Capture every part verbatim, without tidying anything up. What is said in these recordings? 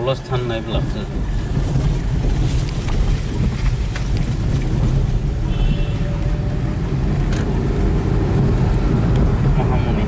Plus than nai belak se. Mahamuni.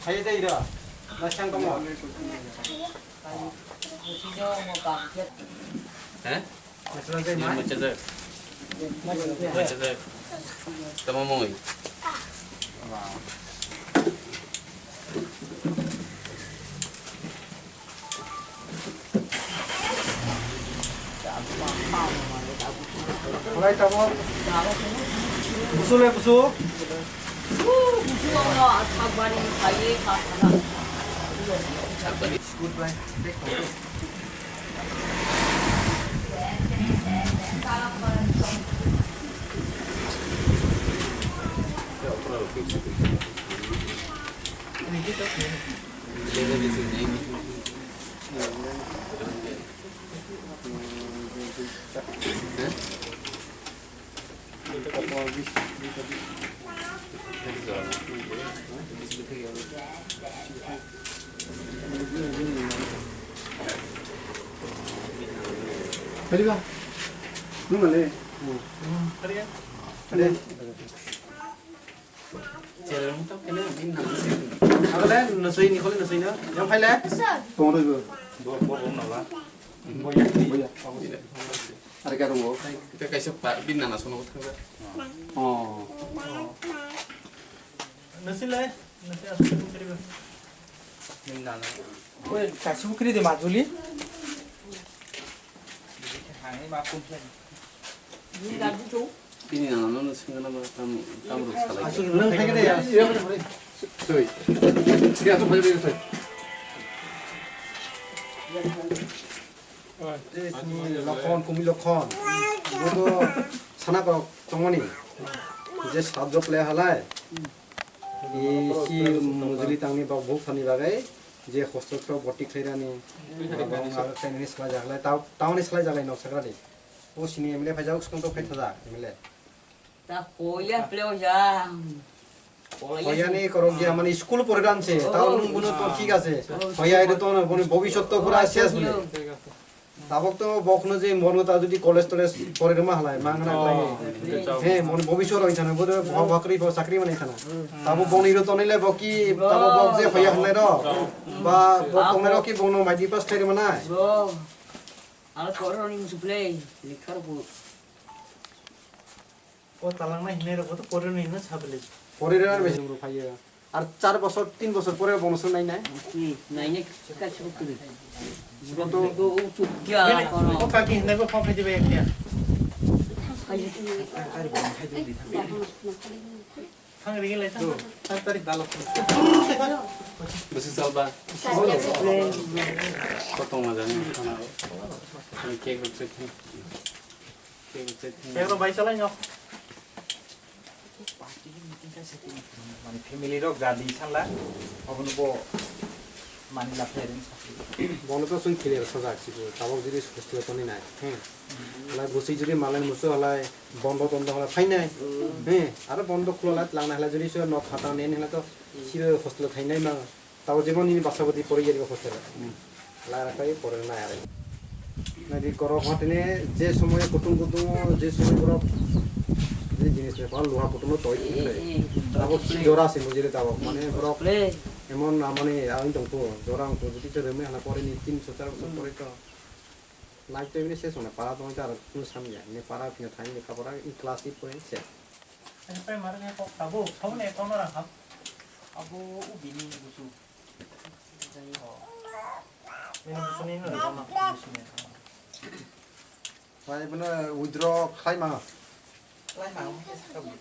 Haye dai ira. Na sang tongo. He? Macha dek. Macha dek. Tamo mui. Wlai tamo. Busu le busu. Busu ano athak bari khaye kha khana. Good bye. Kaliba. Nung ale. Kaliba. Agale, nasoi ni kholi nasoi na. Yang phai le? Tong roi bo. Bo, bo, bo, nala. Boya, boya. Are ka rongo. Kita kaisa pa, bin nana sono thangga. Oh. Nasoi le, nasoi asli kiri ba. Bin nana. Oi, kaisa kiri de majuli. Bini nana no swngna ba tam, tam rok salai. Aswk nwng thangwi de ya. Soi. Dia to phai de soi. Lokhon, kumi lokhon. Bodo sana ko tongoni. Je sat jok le halai. I si mujuli tangni bok bok thani bagai. Je hostel to boti khlairani. Bok bok salai jaglai. Tao, tao ni salai jaglai nok sakrani. O sini M L A phaijak, swkang to phai thajak M L A. Ta hoya pleo ya. Hoya ni korok ya, mane school pore dan se, ta nung bono to thik ase. Hoya ede to na, boni bobisot to pura ses bole. Tabok to bok no je mon ta jodi college toles pore rema halai, mangna halai. He, mon bobisot roi thana, bodo bhak bakri bo chakri mane thana. Tabo boni ro to nile boki, tabo bok je hoya halai ro. Ba bok tongnai ro ki bono maji pass khlai rema nai. Bro. Aro koroni musuplei, lekhar bu. O talangnai hinai rok to porino hino sabili. Porino ar besi rok phaiyo. Ar char bosor, tin bosor pore bono se nainai. Nainai kaisa kiri. Sibon to o chukya. O kaki hinai bo phone khaidi bai ekya. Thang ringi lai thang. Thang tarik dalok. Besi salba. Kotong majani khana. Cake rok se. Cake rok se. Cake rok bai salai no. Mane family rok jadi sanla. Obono bo mani la phairung. Bono to sung clear sajak sibo. Tabok jodi susti toni nai. He. Lai busi jodi malai musu lai. Bondo tondo hwnla phainai. He, aro bondo khulala tlangnai hwnla jodi se nok khata neni hwnla to sibe hostel thainai ma. Tabo jemon nini basa bwtwi pori yari hostel. Hmm. Lara kai pore na yari. Nadi koro hotene je somoy kutung kutung je somoy borok je jinis ne pal luha kutung toi. Eh, eh. Tabo ki jora se mujire tabo mane borok. Emon na mane ang tong ko jora ang ko jodi se reme hana pore ni tin so char bosor pore to. Life to ini se sona para tong jar kunu samya. Ne para pina thang ne kapora in class ip pore se. Ani primary ni kok tabuk, saboni account no rang ham. Abo ubini busu. Jai ho. Bini busu ni no rang ma busu ni. Wai bini withdraw khlai ma. Khlai ma, ang khe sakha bui.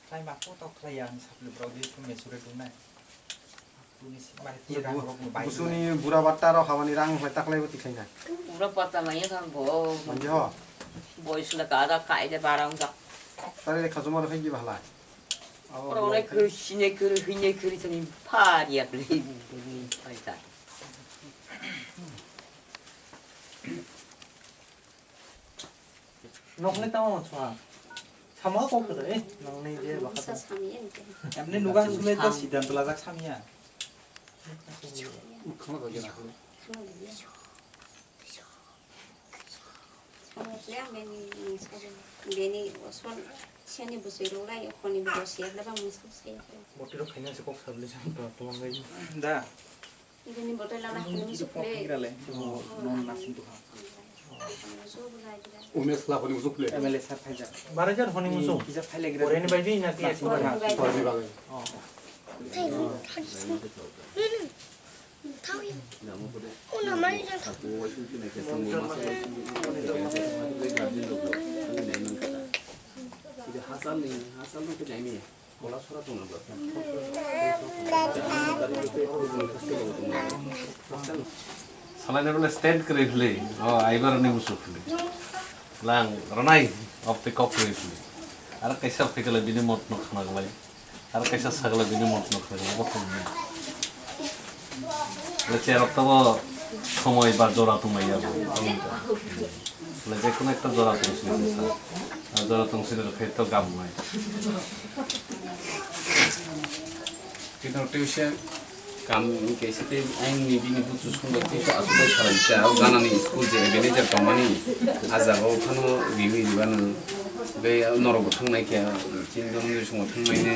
Khlai ma ko to khlai ya, ang sakli bro di sum me sure tu nai. Busuni bura batta rok habani rang hoi taklai bo tiklai na. Bura batta manya kan bo. Manja ho. Boy sula kada kai de barang jak. Tare le khajuma rok hai gi bahala. Pro le kuru sine kuru hine kuru tani pari ap le. Paita. Nokni tamo chwa. Sama kok khe, eh, nokni je baka. Sa sami ya, ya. Emni nugang sule to sidan to lajak samya. Khama bagena. Beni osol seni busui rok lai khoni bo siya laba musu siya. Botiro khaina se kok sabli jang to tulang gai. Da. Ibini botol lama hini musu kle. Kira le. Oh, non nasin tuha. Umes la honi musu kle. M L A sir phaijak. Barajar honi musu. Kisa phaile gira. Oreni bai di na ti. Nasin tuha. Oreni bai. Oh. Hasal ni, hasal ni khe naimi. Salai na bole stand kwrwi philwi, o aibar ni musu philwi. Lang ronai of the cock kwrwi philwi. Aro kaisa phikala bini mot no khna glai. Aro kaisa sagla bini mot no khna glai. Bo khum ni. Le cherok to bo somoi ba jora tongmai ya bo. Le je kono ekta jora tong sini sa. Jora tong sini khe to gam mai. Kino tuition kam kaisa tei ayang ni bini buchu songbai tuition asuk bai salam cha o gana ni school je manager tongmani a jaga o phano riwi ribano be norok bo thang nai khe chini jono ni songo thang nai ne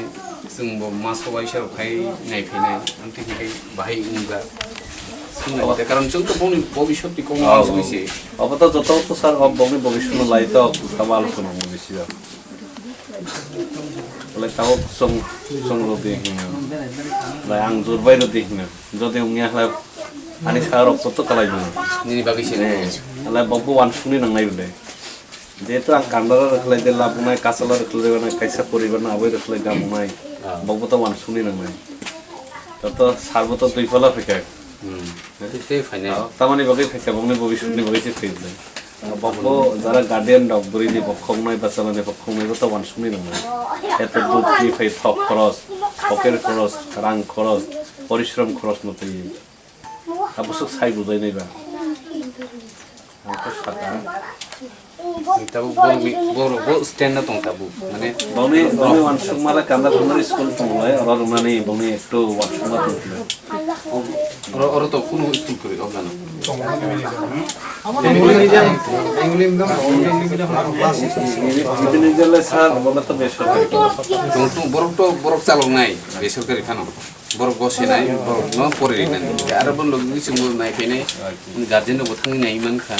chwng bo ma sobai sa rok khai nai phai nai ang tei khe bahai wng jak song nai karon chwng to boni bobiswt ni kok ma sugui se. Obo to joto to sir o bokni bobiswt no lai to tamo alochona wngwi si jak. Lai tabuk chwng, chwng rw di hino. Lai ang jur bai rw di hino. Jodi wngya lai ani sa rok to to kalai mano. Nini bagwi se. Eh, lai bokbo wansukni nangnai bole. Jehetu ang kandara rwkhlai de labunai, kasala rwkhlai de kaisa poribar no aboi rwkhlai de amonai. Ah. Bokbo to wansukni nangnai. Tato sarbo to dui phala phaikha. Hmm. Tei, tei phainai. Ah, tamani bagwi phaikha, bokni bobiswtni bagwi se phaikha. Ah, bokbo jara guardian rok bwrwini bokkhoknai, bachalani bokkhoknai, joto wansukni nangnai. Eto dudh ni phai thok khoros, pocket khoros, rang khoros, porishrom khoros no twi. Abo swk sai bujai nai ba. Ang khe saka. Tabuk borok ni, borok bo stand na tong tabuk. Mane boni, boni wansukma le kanda kanda school tong lai, oro rwnani boni ekto wansukma tong lai. Oro, oro to kunu school kori, o gana. Bengali medium, Bengali medium, Bengali medium, class six. Bini jale sir, bono to besorkari. Tong, tong, borok to, borok chalok nai, besorkari khano. Borok gosinai, borok no poririnani. Aro bono logi chwngbo nai phainai, guardian rokbo thangwi nai mankha.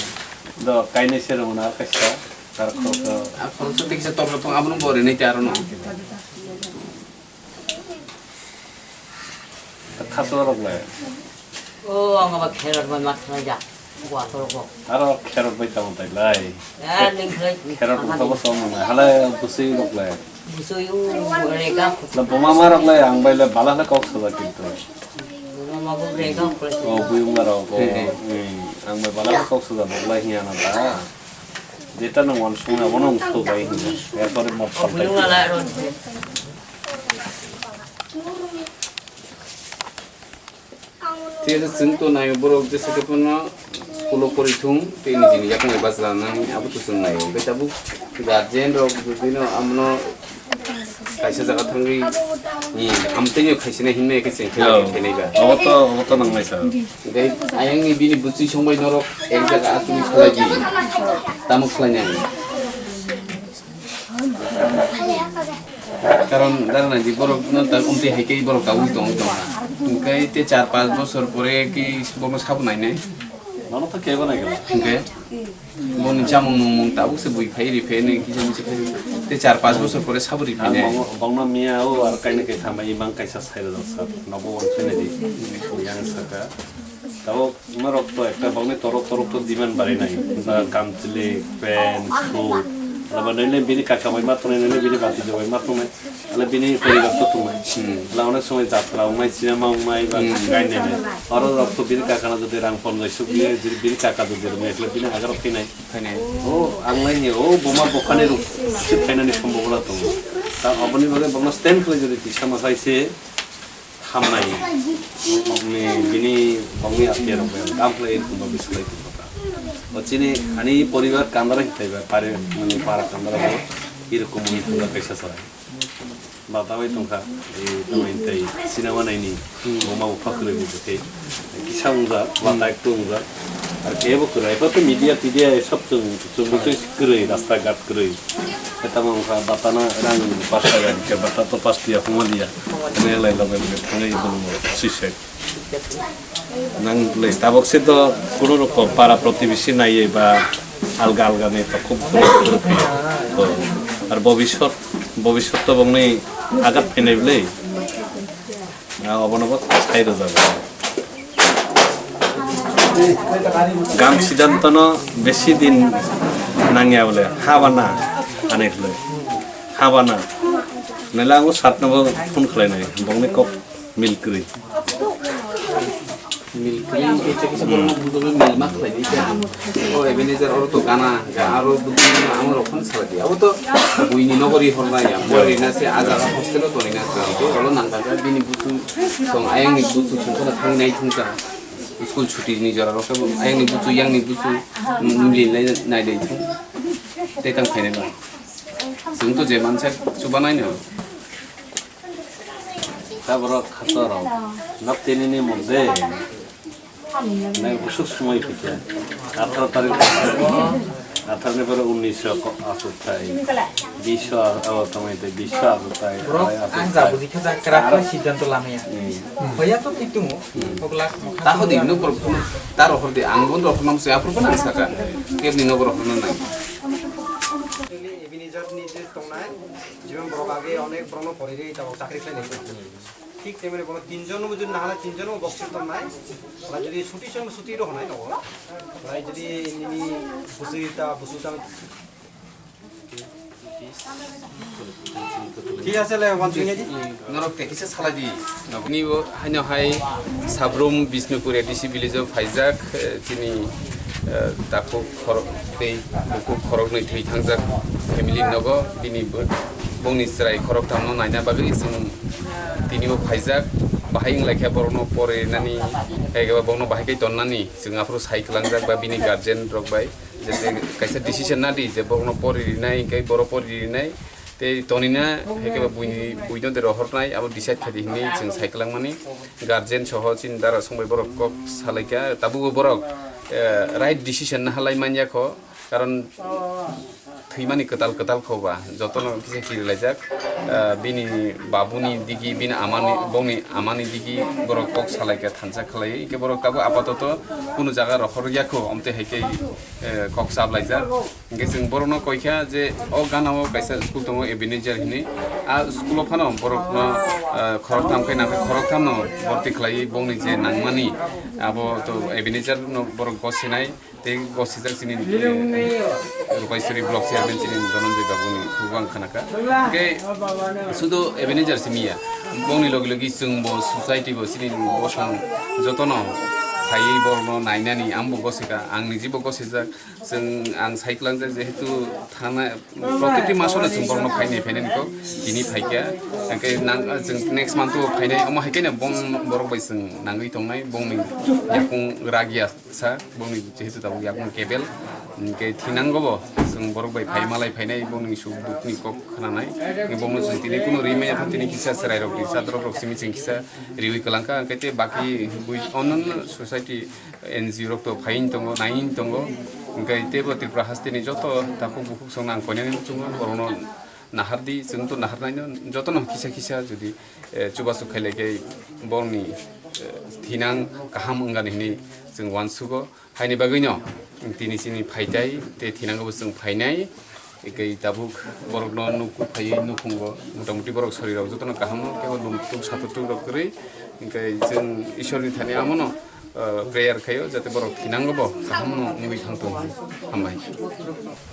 Do kainai se rwna kaisa, tar khoroksa. A khoroksa tei kisa torsa tong, abono bo rinai te arono. Khasla rok lai. O, ang aba kherot bai mat khlai ja. Bo ator ko. Aro kherot bai tamo tai lai. Ya, ning khlai. Kherot ko tabo som nang. Halai busui rok lai. Busui u rega. La boma ma rok lai ang bai la bala la kok sala kintu. Boma ma bo rega ko. O bui ma rok ko. He, he. Hmm. Ang bai bala la kok sala bok lai hiya na ta. Jeta nang wan sung na bono ung so bai hiya. Ya pore mot pal tai. Bui ma la ro. Thik ase, chwng to naio borok jesa khe phano school o pori thung, tei nijini yakung bai bachla nang, abo to chwng naio. Hwnkhe tabuk guardian rok jodi no amono kaisa jaga thangwi Amtwino khaisina himnai khe cheng khe Yo. Khainai ba. Obo to, obo to nangnai sir. Dei, ayangni bini bwtwi songbai norok ek jaga asugwi khlai di. Tamo khlainai. Karon dara nai di borok no ta umtwi hai khe borok ta ui tong tong. Hingkhe te char panch bosor pore ki borok sabo nai nai. Nono to kebo nai kebo. Hingkhe boni chamung nungmung tabuk se bui phai ri phai nai kisa misa phai. Te char panch bosor pore sabo ri phai nai. Bongno miya o ar kaina kai thama imang kaisa sai rwjak sir. Nobo wan phai nai di. Yang saka. Tabuk norok to ekta bongni torok torok to demand barinai. Ba kamchwlwi, pant, shoe. Alaba nai le bini kaka bai ma tongnai, nai le bini bati bai ma tongnai. Ale bini poribar to tongnai. Hmm. Ala onek somoi jatra ongmai, cinema ongmai, ba Hmm. gainai nai. Oro rok to bini kaka no jodi rang ponjai suk diya, jodi bini kaka jodi rwmai, ale bini agar phinai. Phinai. O, ang nai ni, o, buma bokani ruk, si phainani sombobona tongo. Ta oboni bagwi bongno stand khlai jodi tisa ma sai se, hamnai. Bongni, bini, bongni atia rok bai, dam khlai ruk bongni salai tongkha. O chini, ani poribar kandara hitai bai, pare, mani para kandara bai, irukum mani tongkha kaisa salai. Bata bai tongkha, ei, tamai tei, cinema naini, Hmm. buma bupha kwrwi bwtwi. Kisa wngjak, bata Hmm. ektu wngjak. Ar kebo kwrwi, ekotw media tidia, ei, sob chwng, chwng bwtwi kwrwi, rasta ghat kwrwi. Etamo wngkha, bata na rang pas taka, ke bata to pas tiya, huma diya. Ene lai loge loge thangwi bwlwngo swisek. Nang le, tabok se to kono rokom para protibesi naiye ba alga alga ne to khub khub khub. To, ar bobisot, bobisot to bongni agat phinai bwle. Ah, obono bo sai rwjago. Gam sidantono besi din nangya bole, habana, ani hwle, habana. Nela ango satno bo phone khlainai, bongni kok mil kwrwi. Mil kwrwi, kisa kisa borokno budolwi mil ma khlainai khe. O Ebenezer oro to gana, aro budolwi ama rok phano salai di. Abo to buini nogori hornai ya, borina se a jaga hostel o tonina se. Olo nangkha bini busu. Tong ayangni buchu songkhorno thangwi nai thungkha. School chuti ni jora rok khe ayangni buchu yangni buchu mili nai nai dai thung. Tei tang khainai ba. Chwng to je mansa chubanai no. Ta borok khato rok. Nok tini ni mode. Nai busuk sumai phikha. Atharo tarik. Atharo ni pore unnish asuk thai. Bish abo tongoi tei bish asuk thai. Borok arai asuk ang thai. Jabuji khe jak krak krak siddhanto lamaya. Hmm. Hoya to thik tongo. Hmm. Hok lak mokha. Taho di nuk borok phone ta rohor di ang bon rohor nam se aphuru phone ang saka. Kebni nok rohor nam nai. Ebenezer ni je tongnai, jiban borok age onek borokno porirwi tabok chakri khlainai. Thik temani bono tinjon no jodi nahala tinjon no boxer tongnai. Ora jodi suti song suti ro honai nogo. Ora jodi nini busi ta busu ta. Thik ase le, wan thik ase. Norok te kisa salai di. Nini bo haino hai Sabrum Bishnupur A D C village o phaijak, eh, chini, eh, takhuk khorok tei bukhuk khoroknwi thwi thangjak family nogo. Bini bo-, bongni chwrai khoroktham no naina bagwi chwng tini bo phaijak. Bahai wnglaikha borokno porinani, hai khe ba borokno bahai khe tonnani chwng aphuru sai kwlangjak ba bini guardian rok bai. Je, je kaisa decision na di je borokno pori rinai, hingke borok pori rinai, tei tonina, hai khe ba buini, buino de rohornai, abo decide kha di hinwi chwng sai kwlangmani. Guardian soho chini dara songbai borok kok salaikha, tabukbo borok, eh, right decision na halai manya kho, karon thwimani kwtal kwtal kho ba, jotono kisa kirilaijak, eh, bini babuni digi, bini amani, bongni amani digi borok kok salaikha, thansa khlai, hingke borok tabuk apatoto kunu jaga rohor ya kho, omte hai khe eh, kok sap laijak. Hingke chwng borokno koikha je o gana o kaisa school tongo Ebenezer hinwi. A school o phano borokno, eh, khoroktham khe nangkha, khoroktham no borti khlaiwi bongni je nangmani abo to Ebenezer no borok gosinai tei gosijak chini, eh, Rupaiswari block chairman chini Dhananjay Babu ni khubang khanakha. Hingke sudu Ebenezer simi ya, bongni logi logi chwng bo society bo chini bosong jotono phaiwi borokno nainani ang bo gosika, ang niji bo gosijak. Chwng ang sai kwlangjak jehetu thana protiti masono chwng borokno phainai phainani kok tini phaikha. Hingke nang, chwng next month o phainai, omo hai khe bong borok bai chwng nangwi tongnai, bongni yakung ragya sa, bongni jehetu tabuk yakung kebel. Hingke thinango bo, chwng borok bai phai malai phainai, bongni suk dukni kok khnanai. Hingke bongno chwng tini kuno ri manya tha, tini kisa chwrairokni chatrok rok simi chwng kisa riwi kwlangkha, hingke tei baki bui-, onno society N G O rok to phaiwi tongo, naiwi tongo. Hingke teibo Tripura hasteni joto takhuk bukhuk chwng nang koinani chwngno borokno nahardi, chwng to naharnaino jotono kisa kisa jodi, eh, chubachu khailai khe borokni, eh, thinang kaham wngani hinwi chwng uansugo. Haini bagwino tini chini phaitai, tei thinango bo chwng phainai. Tei tabuk borokno nukhung phaiwi nukhungo, motamuti borok sorirok jotono kaham, kebo lum tuk satuk tuk rok kwrwi. Hingke chwng Ishwarni thani amono, eh, prayer khaio, jate borok thinango bo kaham no wngwi thang tongo. Hambai.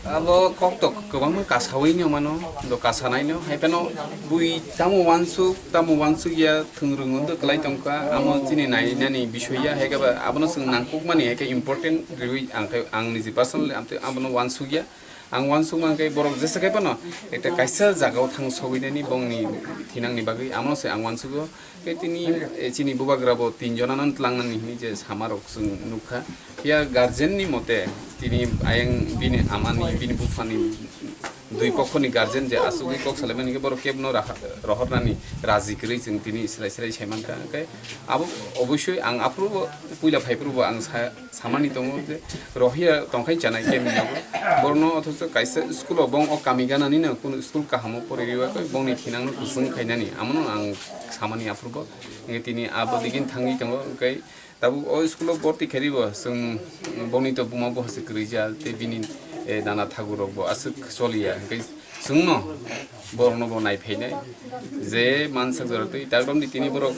Abo kok to kwbangma kasawi no mano, do kasanai no, hai phano bui tamo uansuk, tamo uansuk ya, thwng rwng do kwlai tongkha, amo chini nainani bisoi ya, hai khe ba abono chwng nangkukmani, hai khe important riwi ang khe, ang niji personally ang tei abono uansuk ya. Ang uansuk man khe borok jesa khe phano ekta kaisa jagao thang sogwi nani bongni thinangni bagwi, amo se ang uansugo. Khe tini, eh, chini bubagra bo tin jona no tlangnani hinwi je sama rok chwng nukha. Phiya guardian ni mote tini ayang bini amani, bini buphani dui pokho ni guardian je asugwi kok salaimani khe borok kebo no raha-, rohornani raji kwrwi chwng tini swrai swrai sai mankha. Hwnkhe abo oboisoi ang aphuru bo puila phai phuru bo ang sa-, samani tongo je rohiya tongkhai chanai khe miyabo. Borokno othocho kaisa school o bong o kami ganani no kunu school kaham o pori riwai khe bongni thinang no kwchwng khainani amono ang samani aphuru bo. Hingke tini abo digin thangwi tongo, hingke tabuk o school o borti khe ribo chwng bongni to buma bohorse kwrwi ja tei bini, eh, nana thagur rok bo aswk choliya, hingke chwngno borokno bo naiphainai je mansak jora twi takdom di tini borok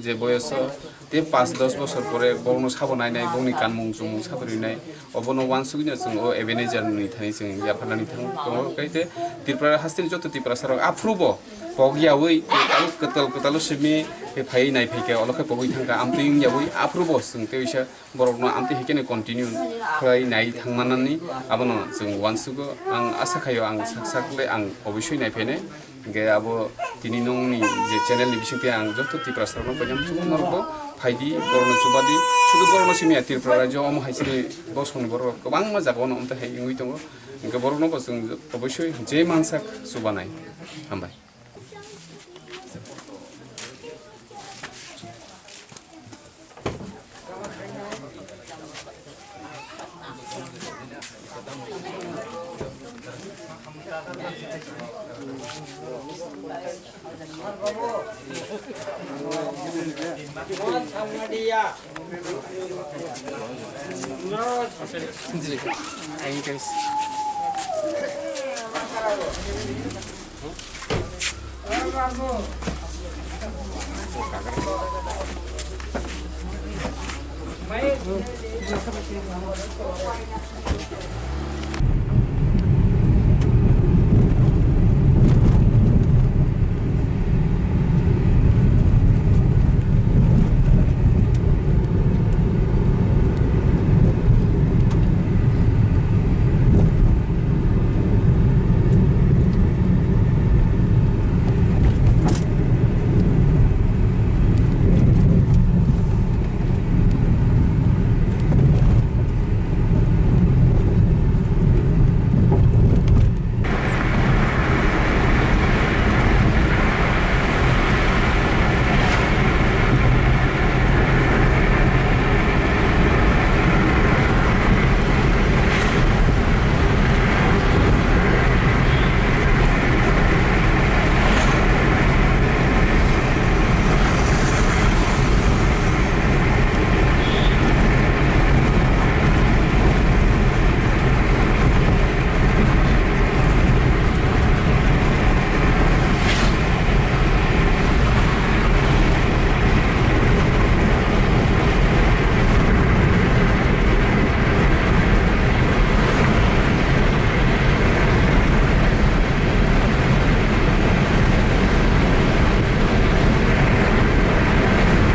je boyoso tei pash dos bosor pore borokno sabo nainai, bongni kanmung chumung sabo rinai, obono uansugwino chwng o Ebenezer ni thani chwng yapharnani thang tongo, hingke Tripura hasteni joto Tiprasa rok aphuru bo pok yawi, tei tabuk kwtal kwtalo simi phaiwi nai phaikha, olo khe pogwi thangkha, amtwi wng yawi, aphuru bo chwng tei waisa borokno amtwi hai kheno continue khlai nai thangmanani, abono chwng uansugo. Ang asa khaio, ang sak sak le ang obosoi nai phainai. Hingke abo tini nongni je channel ni bisingtwi ang joto Tiprasa rokno poinam chukma norokbo phaidi, borokno chubadi, sudu borokno simi ya, Tripura rajyo omo hai chini bosongni borok kwbangma jagao no amtwi hai wngwi tongo. Hingke borokno bo chwng obosoi je mansak chubanai. Hambai.